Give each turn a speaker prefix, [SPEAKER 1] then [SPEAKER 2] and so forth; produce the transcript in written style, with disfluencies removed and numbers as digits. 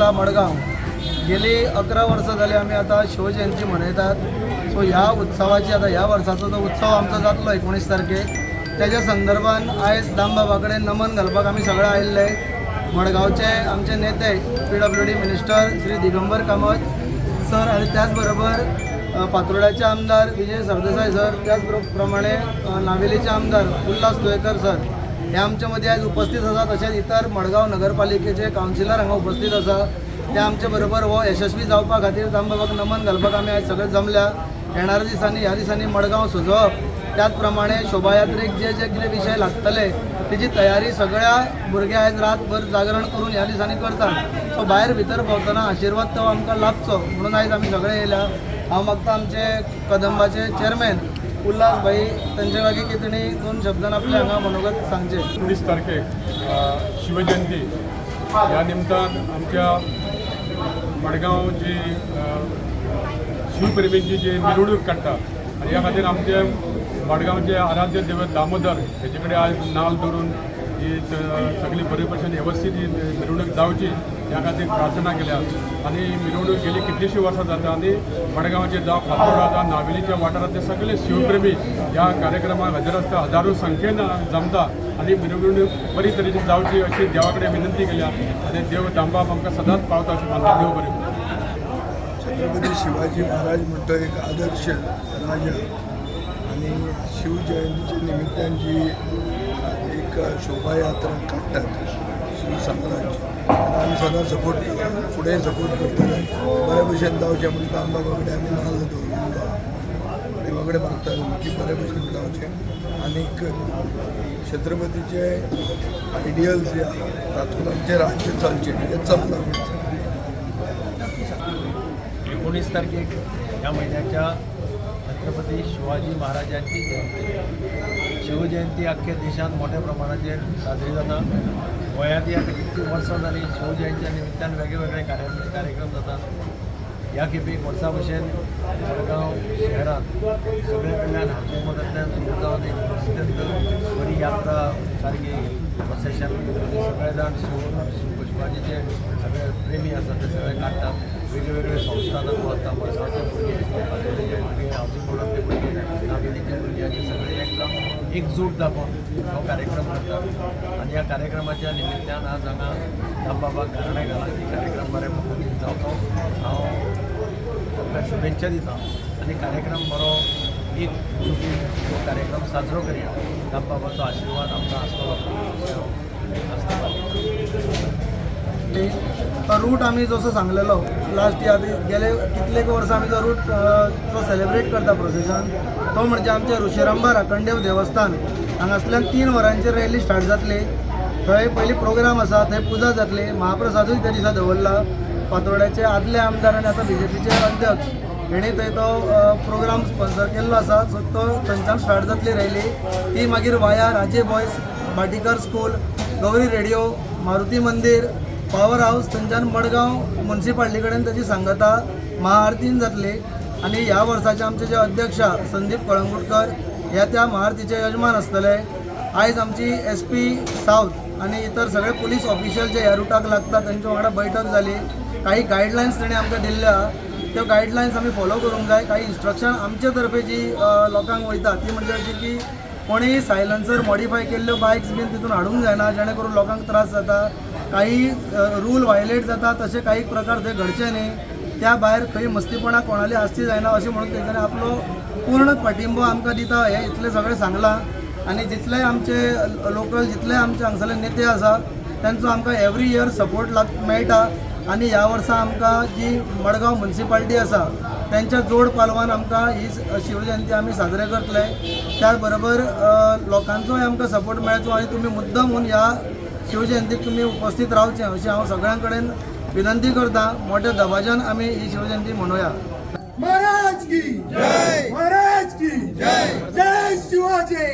[SPEAKER 1] संस्था मडगांव गेली 11 वर्सां जाली आमी आतां शिवजयंती मनयतात. सो ह्या उत्सवाची आतां ह्या वर्साचो जो उत्सव आमचो जातलो 19 तारखेक, तेज्या संदर्भान आयज दामबाबा कडेन नमन घालपाक आमी सगळे आयिल्ले. मडगांवचे आमचे नेते, PWD minister Shri Digambar Kamat sir आणि त्याच बरोबर फातोर्ड्याचे आमदार विजय सरदेसाय सर, त्याच प्रमाणे नावेलीचे आमदार उल्हास तुयेकर सर हे आमचे मदीं आयज उपस्थित आसा. तशेंच इतर मडगांव नगरपालिकेचे कावन्सिलर हांगा उपस्थित आसा. ते आमचे बरोबर हो यशस्वी जावपा खातीर दामबाबाक नमन घालपाक आमी आयज सगळे जमल्या. येणाऱ्या दिसांनी, ह्या दिसांनी मडगांव सजोवप, त्याच प्रमाणे शोभायात्रेक जे जे कितें विशय लागतले तेजी तयारी सगळ्या भुरगे आयज रातभर जागरण करून ह्या दिसांनी करतात. सो भायर भितर भोंवतना आशिर्वाद तो आमकां लाभचो म्हणून आयज आमी सगळे येयल्या. हांव मागता आमचे कदंबाचे चेअरमॅन उल्हास भाई तेंचे लागीं की तेणी दोन शब्दान आपले हांगा मनोगत सांगचें.
[SPEAKER 2] 19 तारखेक शिवजयंती ह्या निमतान आमच्या मडगांव जी शिवप्रेमींची जी मिरवणूक काडटा आनी ह्या खातीर आमचे मडगांवचे आराध्य दैवत दामोदर हेचे कडेन आयज नाल धरून ही सगळी बरे भशेन वेवस्थीत ही मिरवणूक जावची ह्या खातीर प्रार्थना केल्या. आनी ही मिरवणूक गेली कितलीशीं वर्सां जाता आनी मडगांवचे जावं फातोर्डा जावं नावेलीच्या वाठारांतले सगळे शिवप्रेमी ह्या कार्यक्रमाक हजर आसता. हजारो संख्येन जमता आनी मिरवणूक बरी तरेची जावची अशी देवा कडेन विनंती केल्या आनी देव दामबाब आमकां सदांच पावता अशें मानता. देव बरें करूं.
[SPEAKER 3] छत्रपती शिवाजी महाराज म्हणतो एक आदर्श राजा आणि शिवजयंतीच्या निमित्तान जी एक शोभायात्रा काडटात शिवसाम्राज्य, ताका आमी सदां सपोर्ट करता, फुडें सपोर्ट करतले. बरे भशेन जावचें म्हणून दामबाबा कडेन आमी नाल्ल दवरिल्लो आहा. देवा कडेन मागता की बरे भशेन जावचें आनीक छत्रपतीचे आयडियल जे आहा तातूंत आमचें राज्य चलचें हेंच चललां.
[SPEAKER 4] 19 तारखेक ह्या महिन्याच्या छत्रपती शिवाजी महाराजांची जयंती. शिवजयंती अख्ख्या देशांत मोठ्या प्रमाणाचेर साजरी जाता. गोंयांतय आतां कितलीं वर्सां जालीं शिवजयंतीच्या निमित्तान वेगळे वेगळे कार्यक्रम जातात. ह्या खेपेक वर्सा भशेन मडगांव शहरांत सगळे कडल्यान हावसिंग बोर्डांतल्यान सुरू जावन एक अत्यंत बरी यात्रा, सारकी प्रोसेशन, सगळे जाण शिव शिवाजीचे सगळे प्रेमी आसात ते सगळे काडटात. वेगळे वेगळे संस्था तातूंत आसता. मडगांवचे भुरगे, फातोर्डेचे भुरगे, हावसिंग बोर्डांतले भुरगे, नावेलीचे भुरगे अशे सगळे एकदम एकजूट दाखोवन हो कार्यक्रम करतात. आनी ह्या कार्यक्रमाच्या निमित्तान आज हांगा दामबाबाक गाराणें घालां की कार्यक्रम बरे पद्दतीन जावचो. हांव तांकां शुभेच्छा दिता आनी कार्यक्रम बरो एक जुटीन हो कार्यक्रम साजरो करया. दामबाबाचो आशिर्वाद आमकां आसतलो अशें हांव आस्ता बाळगितां.
[SPEAKER 1] तो रूट आमी जसो सांगलेलो लास्ट इयर, गेले कितलेक वर्सां आमी जो रूट जो सेलिब्रेट करता प्रोसेशन, तो म्हणजे आमचे ऋषिरंबा राखणदेव देवस्थान हांगासल्यान 3 वरांचेर रॅली स्टार्ट जातली. थंय पयलीं प्रोग्राम आसा, थंय पुजा जातली, महाप्रसादूय त्या दिसा दवरला. फातोर्ड्याचे आदले आमदार आनी आतां बीजेपीचे अध्यक्ष हेणी थंय तो प्रोग्राम स्पॉन्सर केल्लो आसा. सो तो थंयच्यान स्टार्ट जातली रॅली. ती मागीर via Raje boys, Bhatikar school, Gauri radio, Maruti Mandir, power house, थंयच्यान मडगांव मुन्सिपाल्टी कडेन ताची सांगता महाआरतीन जातली. आनी ह्या वर्साचे आमचे जे अध्यक्ष आहा, संदीप कळंगुटकर, ह्या त्या महाआरतीचे यजमान आसतले. आयज आमची एसपी सावथ आनी इतर सगळे पुलीस ऑफिशियल जे ह्या रुटाक लागता तेंच्या वांगडा बैठक जाली. काही गायडलायन्स तेणी आमकां दिल्ल्यो आहा, त्यो गायडलायन्स आमी फॉलो करूंक जाय. काही इन्स्ट्रक्शन आमचे तर्फे जी लोकांक वयता ती म्हणजे अशी की कोणीय सायलन्सर मॉडिफाय केल्ल्यो बायक्स बीन तितून हाडूंक जायना, जेणे करून लोकांक त्रास जाता. काही रूल वायलेट जाता तशे काही प्रकार थंय घडचे न्ही. त्या भायर खंय मस्तीपणां कोणाली आसची जायना अशें म्हणून तेंच्यांनी आपलो पूर्ण पाठिंबो आमकां दिता हें इतलें सगळें सांगलां. आनी जितले आमचे लोकल, जितले आमचे हांगसरले नेते आसा तेंचो आमकां एवरी इयर सपोर्ट लाग मेळटा. आनी ह्या वर्सा आमकां जी मडगांव मुन्सिपाल्टी आसा तेंच्या जोड पालवान आमकां ही शिवजयंती आमी साजरे करतले. त्याच बरोबर लोकांचोय आमकां सपोर्ट मेळचो आनी तुमी मुद्दम म्हूण ह्या शिवजयंतीक तुमी उपस्थित रावचें अशें हांव सगळ्यां कडेन विनंती करता. मोठ्या दबाज्यान आमी ही शिवजयंती मनोवया.
[SPEAKER 3] महाराज की जय! महाराज की जय! जय शिवाजी!